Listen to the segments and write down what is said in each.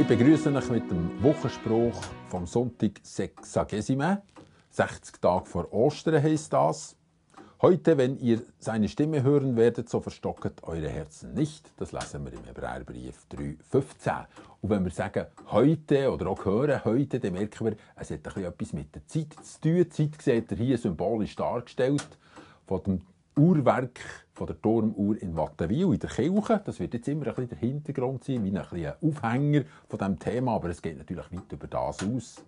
Ich begrüße euch mit dem Wochenspruch vom Sonntag Sexagesime. 60 Tage vor Ostern heisst das. Heute, wenn ihr seine Stimme hören werdet, so verstocket eure Herzen nicht. Das lesen wir im Hebräerbrief 3,15. Und wenn wir sagen heute oder auch hören heute, dann merken wir, es hat etwas mit der Zeit zu tun. Die Zeit seht ihr hier symbolisch dargestellt von dem Uhrwerk von der Turmuhr in Wattenwil in der Kirche. Das wird jetzt immer ein bisschen der Hintergrund sein, wie ein Aufhänger von diesem Thema, aber es geht natürlich weit über das aus.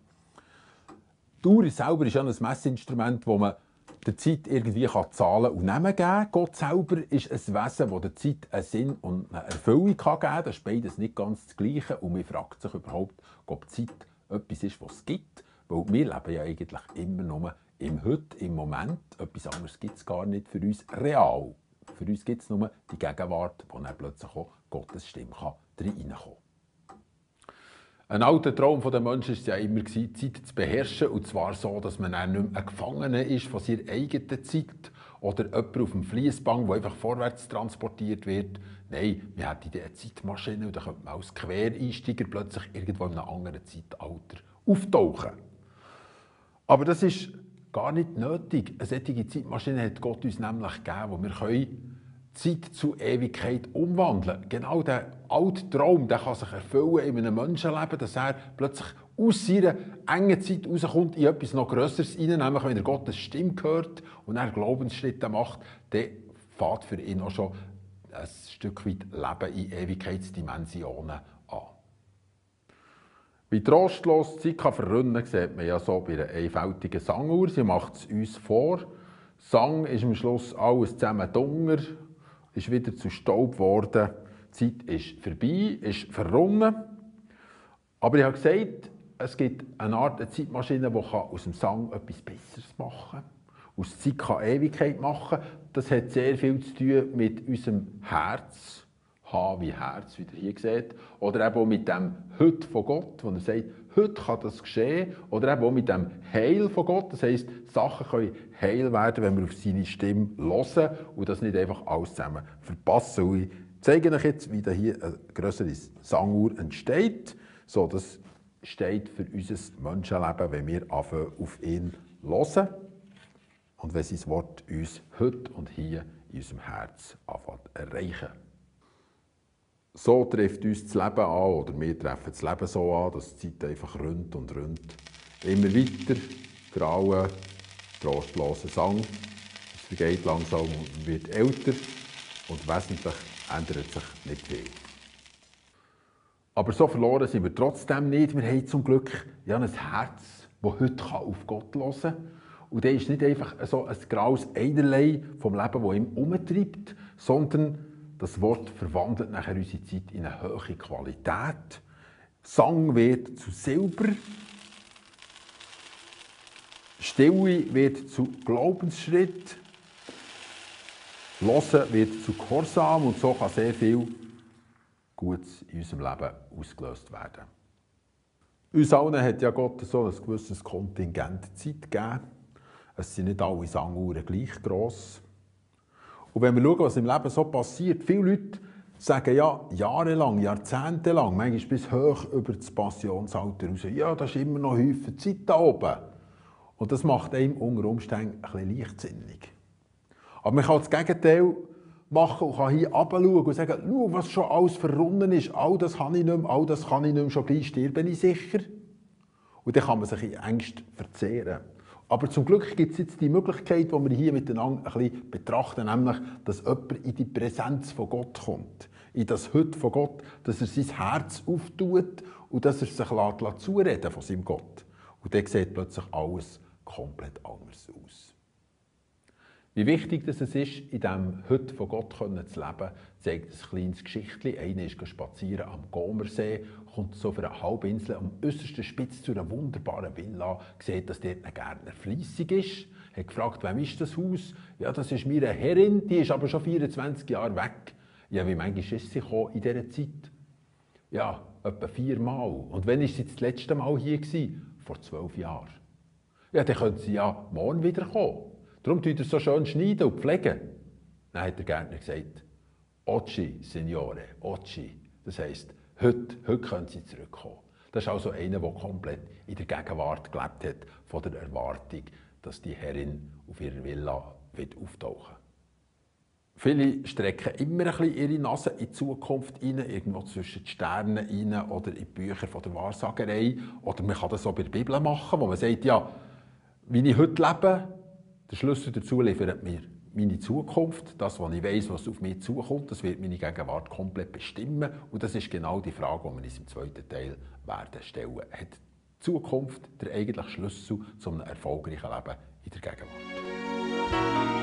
Die Uhr selber ist ja ein Messinstrument, wo man der Zeit irgendwie Zahlen und Namen geben kann. Gott selber ist ein Wesen, das der Zeit einen Sinn und eine Erfüllung geben kann. Das ist beides nicht ganz das Gleiche. Und man fragt sich überhaupt, ob Zeit etwas ist, was es gibt. Weil wir leben ja eigentlich immer nur im Heute, im Moment. Etwas anderes gibt es gar nicht für uns real. Für uns gibt es nur die Gegenwart, wo dann plötzlich auch Gottes Stimme reinkommen kann. Ein alter Traum der Menschen war ja immer, die Zeit zu beherrschen. Und zwar so, dass man dann nicht mehr ein Gefangener ist von seiner eigenen Zeit. Oder jemand auf dem Fließband, der einfach vorwärts transportiert wird. Nein, wir hätten eine Zeitmaschine und dann könnte man als Quereinsteiger plötzlich irgendwo in einem anderen Zeitalter auftauchen. Aber das ist gar nicht nötig. Eine solche Zeitmaschine hat Gott uns nämlich gegeben, wo wir Zeit zu Ewigkeit umwandeln können. Genau der alte Traum, der kann sich erfüllen in einem Menschenleben, dass er plötzlich aus seiner engen Zeit rauskommt in etwas noch Grösseres rein, nämlich wenn er Gottes Stimme hört und er Glaubensschritte macht, dann fängt für ihn auch schon ein Stück weit Leben in Ewigkeitsdimensionen an. Wie trostlos die Zeit verrinnen, sieht man ja so bei einer einfältigen Sanguhr. Sie macht es uns vor. Sang ist am Schluss alles zusammen Dunger, ist wieder zu Staub geworden. Die Zeit ist vorbei, ist verrunnen. Aber ich habe gesagt, es gibt eine Art Zeitmaschine, die aus dem Sang etwas Besseres machen kann. Aus Zeit kann Ewigkeit machen. Das hat sehr viel zu tun mit unserem Herz. H wie Herz, wie ihr hier seht. Oder eben auch mit dem Heute von Gott, wo er sagt, heute kann das geschehen. Oder eben auch mit dem Heil von Gott. Das heisst, Sachen können heil werden, wenn wir auf seine Stimme hören und das nicht einfach alles zusammen verpassen. Und ich zeige euch jetzt, wie hier eine grössere Sanguhr entsteht. So, das steht für unser Menschenleben, wenn wir anfangen, auf ihn hören. Und wenn sein Wort uns heute und hier in unserem Herz anfängt erreichen. So trifft uns das Leben an, oder wir treffen das Leben so an, dass die Zeit einfach rund und rund. Immer weiter, grauer, trostloser Sang. Es vergeht langsam und wird älter und wesentlich ändert sich nicht viel. Aber so verloren sind wir trotzdem nicht. Wir haben zum Glück ja ein Herz, das heute auf Gott hören kann. Und der ist nicht einfach so ein graues Einerlei vom Leben, das ihm umtreibt, sondern das Wort verwandelt nachher unsere Zeit in eine hohe Qualität. Sang wird zu Silber. Stille wird zu Glaubensschritt. Hören wird zu Gehorsam. Und so kann sehr viel Gutes in unserem Leben ausgelöst werden. Uns allen hat ja Gott so ein gewisses Kontingent Zeit gegeben. Es sind nicht alle Sanguhren gleich gross. Und wenn wir schauen, was im Leben so passiert, viele Leute sagen ja jahrelang, jahrzehntelang, manchmal bis hoch über das Passionsalter raus, ja, da ist immer noch häufig Zeit da oben. Und das macht einem unter Umständen ein bisschen leichtsinnig. Aber man kann das Gegenteil machen und kann hier runterschauen und sagen, schau, was schon alles verrunnen ist, all das habe ich nicht mehr, all das kann ich nicht mehr, schon gleich sterbe ich sicher. Und dann kann man sich in Ängste verzehren. Aber zum Glück gibt es jetzt die Möglichkeit, die wir hier miteinander ein bisschen betrachten, nämlich, dass jemand in die Präsenz von Gott kommt, in das Heute von Gott, dass er sein Herz auftut und dass er sich zureden von seinem Gott. Und dann sieht plötzlich alles komplett anders aus. Wie wichtig es ist, in diesem Heute von Gott zu leben, zeigt ein kleines Geschichtchen. Einer ist spazieren am Gomersee, kommt so auf einer Halbinsel am äußersten Spitz zu einer wunderbaren Villa, sieht, dass dort ein Gärtner fleissig ist, hat gefragt, wem ist das Haus? Ja, das ist meine Herrin, die ist aber schon 24 Jahre weg. Ja, wie manchmal ist sie in dieser Zeit? Ja, etwa 4 Mal. Und wann war sie das letzte Mal hier gewesen? Vor 12 Jahren. Ja, dann könnte sie ja morgen wieder kommen. Darum tut er so schön schneiden und pflegen. Dann hat der Gärtner gesagt, Oggi, Signore, Oggi. Das heisst, Heute können sie zurückkommen. Das ist also einer, der komplett in der Gegenwart gelebt hat, von der Erwartung, dass die Herrin auf ihrer Villa auftauchen wird. Viele strecken immer ein bisschen ihre Nase in die Zukunft rein, irgendwo zwischen die Sterne rein oder in die Bücher von der Wahrsagerei. Oder man kann das auch bei der Bibel machen, wo man sagt, ja, wie ich heute lebe, der Schlüssel dazu liefert mir meine Zukunft. Das, was ich weiss, was auf mich zukommt, das wird meine Gegenwart komplett bestimmen. Und das ist genau die Frage, die wir uns im zweiten Teil werden stellen. Hat die Zukunft der eigentliche Schlüssel zu einem erfolgreichen Leben in der Gegenwart?